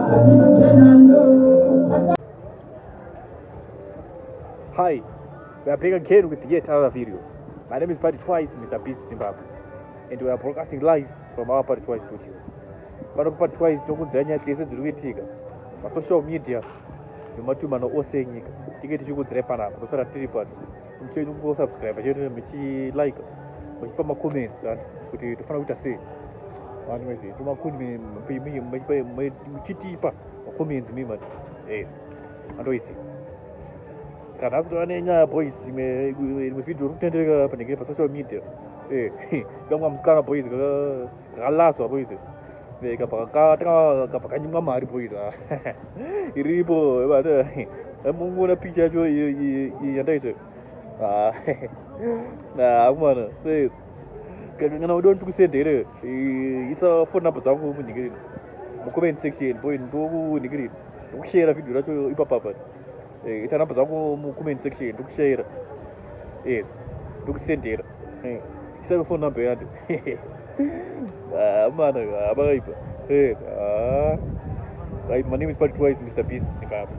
Hi, we are back again with yet another video. My name is Party Twice, Mr. Beast Zimbabwe, and we are broadcasting live from our Party Twice studios. Pano Party Twice tokunzira nyaya dzese dziri kuitika pasocial media nematumano ose enyika. Tinge tichikudzirai panapa, ndosaka tiri pano. Muchenyu kungosubscribe chete muchilike, muchipa macomments and kuti tofanira kuita sei. Vanhu vese muchitipa macomments mimi. Eh, andoisi. Saka nhasi tova nenyaya boys, imwe rimwe video ri kutendereka panenge pasocial media. Kamwe musikana boys kakalaswa boys. Kabva katanga kabva kanyimwa mari boys. Iripo mungoona picture yacho yandaisa. Akumana kana udiwa ndikusendere, isa phone number dzako munhingiriri mucomment section boy, ndokunhingiriri ndokushera video racho ipapapa. Isa namba dzako mucomment section, ndokushera, ndokusendera. Isa phone number yandi mana. Makaipa. Right, my name is Party Twice, Mr. Beast Zimbabwe.